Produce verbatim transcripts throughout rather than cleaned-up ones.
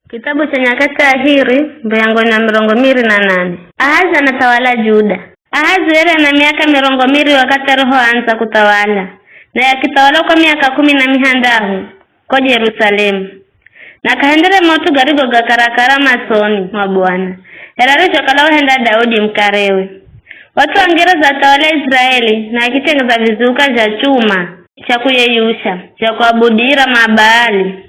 Kitabu cha Nyakati Ahiri, mbuyango na mirongo miri na nane. Ahazi anathawala Juda. Ahazi were ana miaka mirongo miri wakathi arihoandza kuthawala, naye akithawala kwa miaka kumi na mihandahu ko Jerusalemu. Na k'ahendere maut'u garigo ga karakara masoni mwa Bwana, here arizhokala uhenda Daudi mukarewe. Wat'u angereza athawale Israeli, na akithengeza vizuka zha chuma zha kuyeyusha, zha kuabudira Mabaali.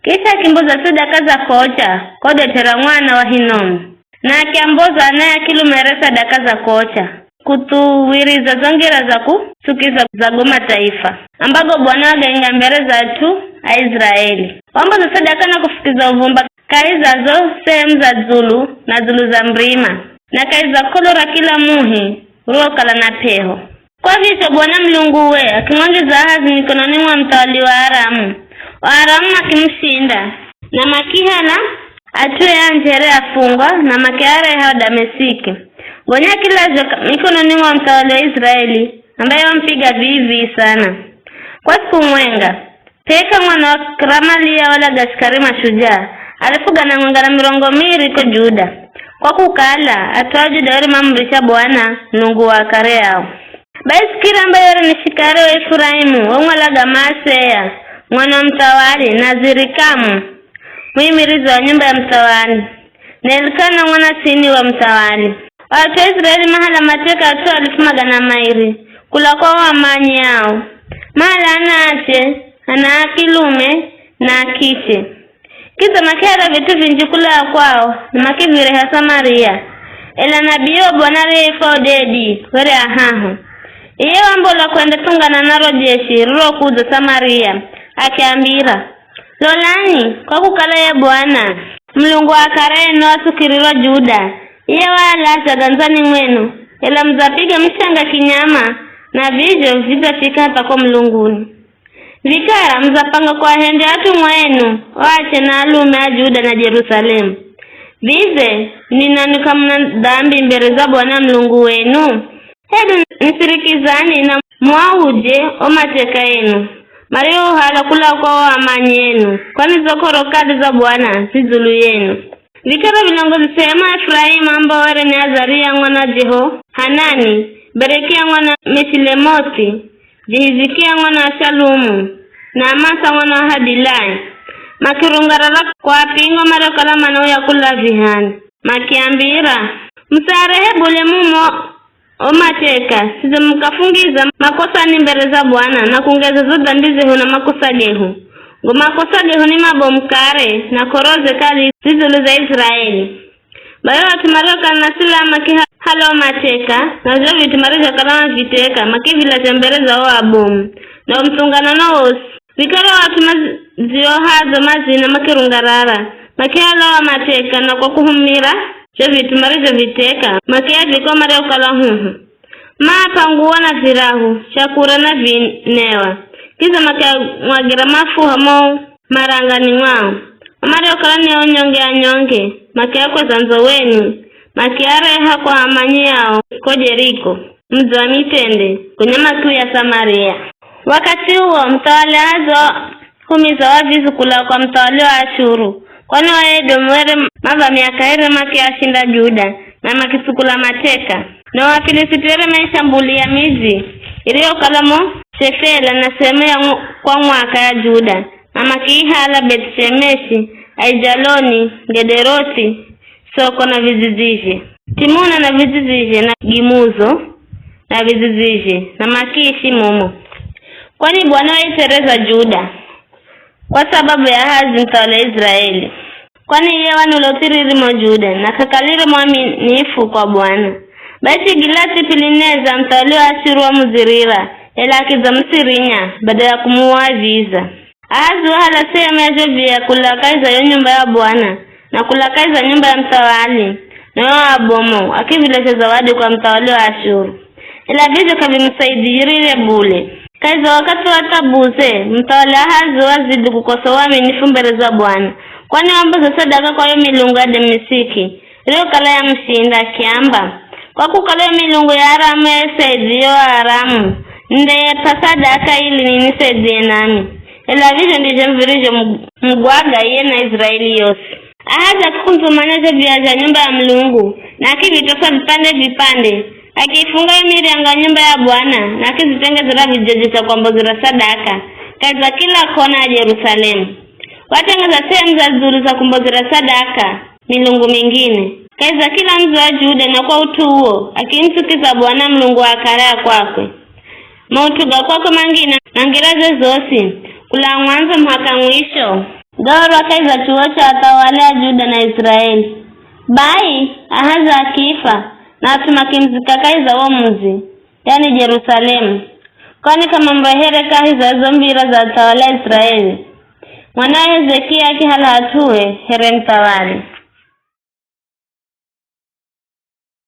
Kisha akimboza sadaka za kocha ko Debera mwana wa Hinomu, na akiamboza anaye a kilume here sadaka za kocha, kuthuwiriza zo ngira za kutsukiza za go mataifa, ambago Bwana wagainga mbere za at'u a Israeli. Wamboza sadaka na kufukiza uvumba kahi za zo sehemu za dzulu na dzulu za murima, na kahi za kolo ra kila muhi uriwokala na p'eho. Kwa vizho Bwana Mulunguwe akimwangiza Ahazi mikononi mwa muthawali wa Aramu. O Aramu makimushinda, na makihala at'ue anji here afungwa, na makiareha o Damesiki. Gonya akilazhwa ka-, mikononi mwa muthawali wa Israeli, ambaye wamupiga vii-vii sana. Kwa siku mwenga, Peka mwana wa Ramalia walaga shikari mashujaa, alifu gana mwenga na mirongo miri ko Juda, kwa kukala at'u a Juda were mamurisha Bwana, Mulungu wa akare ao. Bai sikira ambaye were ni shikari wa Efuraimu, wamwalaga Maaseya, mwana wa muthawali, na Azirikamu, muimirizi wa nyumba ya muthawali, na Elikana mwana Shini wa muthawali. O at'u a Israeli mahala mateka at'u alifu magana mairi, kula kwa o amanyi ao. Mahala anaache, ana a kilume, na akishe. Kidza makihala vit'u vinji kula kwao, na makivireha Samaria. Ela nabii wa Bwana ariyeifwa Odedi were a haho. Iye wambola kwenda thungana na ro jeshi rirokudza Samaria, akiambira, "Lolani, kwa kukala ye Bwana, Mulungu wa akare enu atsukirira Juda, iye waalazha gandzani mwenu, ela mudzapiga mushanga kinyama, na vizho vidzafika hatha ko mulunguni. Vikara mudzapanga kuahendya atumwa enu, o ache na alume a Juda na Jerusalemu. Vize, ninwi k'amuna dambi mbere za Bwana Mulungu wenu? Hedu nisirikizani na muauje o mateka enu, mariohala kula kwa o amanyi enu, kwani zo k'oro kadi za Bwana zi dzulu yenu." Vikara vilongozi sehemu a Efuraimu ambao were ni Azaria mwana Jehohanani, Berekia mwana Meshilemothi, Jehizikia mwana wa Shalumu, na Amasa mwana wa Hadilai, makirungarara kuapinga mariokala manauya kula vihani, makiambira, "Musaarehe bule mumo o mateka, sidze mukafungiza makosani mbere za Bwana na kungeza zo dambi zehu na makosa gehu. Go makosa gehu ni mabomu kare, na k'oroze kali zi dzulu za Israeli." Bai o at'u mariokala na silaha makihala o mateka, na zho vit'u marizhokala maviteka makivilazha mbere za o abomu, na o muthunganano wosi. Vikara o at'u madziohadzo madzina makirungarara, makihala o mateka, na kwa kuhumira zho vit'u marizhoviteka, makiavika o mariokala huhu. Maap'a nguwo na virahu, chakura na vinewa, kidza makiamwagira mafuha mo marangani mwao. O mariokala ni o nyonge anyonge, makiakweza ndzoweni, makiareha kwa amanyi ao ko Jeriko, mudzi wa mitende, gonya makiuya Samaria. Wakathi uwo, muthawali Ahazi wahumiza wavizi kula kwa muthawali wa Ashuru, kwani o Aedomu were map'a miaka iri makiashinda Juda, na makitsukula mateka. Na o Afilisiti were maishambulia midzi iriyokala mo Shefela na sehemu ya ng'o-, kwa mwaka ya Juda, na makiihala Beth-Shemeshi, Aijaloni, Gederothi, Soko na vidzidzizhe, Timuna na vidzidzizhe, na Gimuzo na vidzidzizhe, na makiishi mumo. Kwani Bwana waitsereza Juda kwa sababu ya Ahazi muthawali wa Israeli, kwani iye wanula uthiriri mo Juda, na k'akalire mwaminifu kwa Bwana. Bai Tigilati-Pilineza muthawali wa Ashuru wamudzirira, ela akidzamusirinya, bada ya kumuaviza. Ahazi wahala sehemu ya zho viya kula kahi za yo nyumba ya Bwana, na kula kahi za nyumba ya muthawali, na yo abomu akivilazha zawadi kwa muthawali wa Ashuru. Ela vizho k'avimusaidhirire bule. Kahi za wakathi wa thabuze, muthawali Ahazi wazidi kukosa uaminifu mbere za Bwana, kwani wamboza sadaka kwa yo milungu ya Damesiki, iriyokala yamushinda, akiamba, "Kwa kukala yo milungu ya Aramu yaisaidhiyo Aaramu, nindeyep'a sadaka ili ninisaidhiye nami." Ela vizho ndizho muv̱irizho mug-, mugwaga iye na Israeli yosi. Ahazi akikundzumanya zho viya zha nyumba ya Mulungu, na akivitosa vipande vipande, akiifunga yo miryango ya nyumba ya Bwana, na akizitengezera vijeje zha kwambozera sadaka kahi za kila kona ya Jerusalemu. Watengeza sehemu za dzulu za kumbozera sadaka milungu mingine kahi za kila mudzi wa Juda, na kwa ut'u uwo akiimutsukiza Bwana Mulungu wa akare a kwakwe. Maut'u ga kwakwe mangine na ngiraze zosi, kula mwandzo muhaka mwisho, gaorwa kahi za chuwo cha athawali a Juda na Israeli. Bai Ahazi akifa, na at'u makimuzika kahi za wo mudzi, yani Jerusalemu, kwani k'amamurehere kahi za zo mbira za athawali a Israeli. Mwanawe Hezekia akihala hat'uhe here muthawali.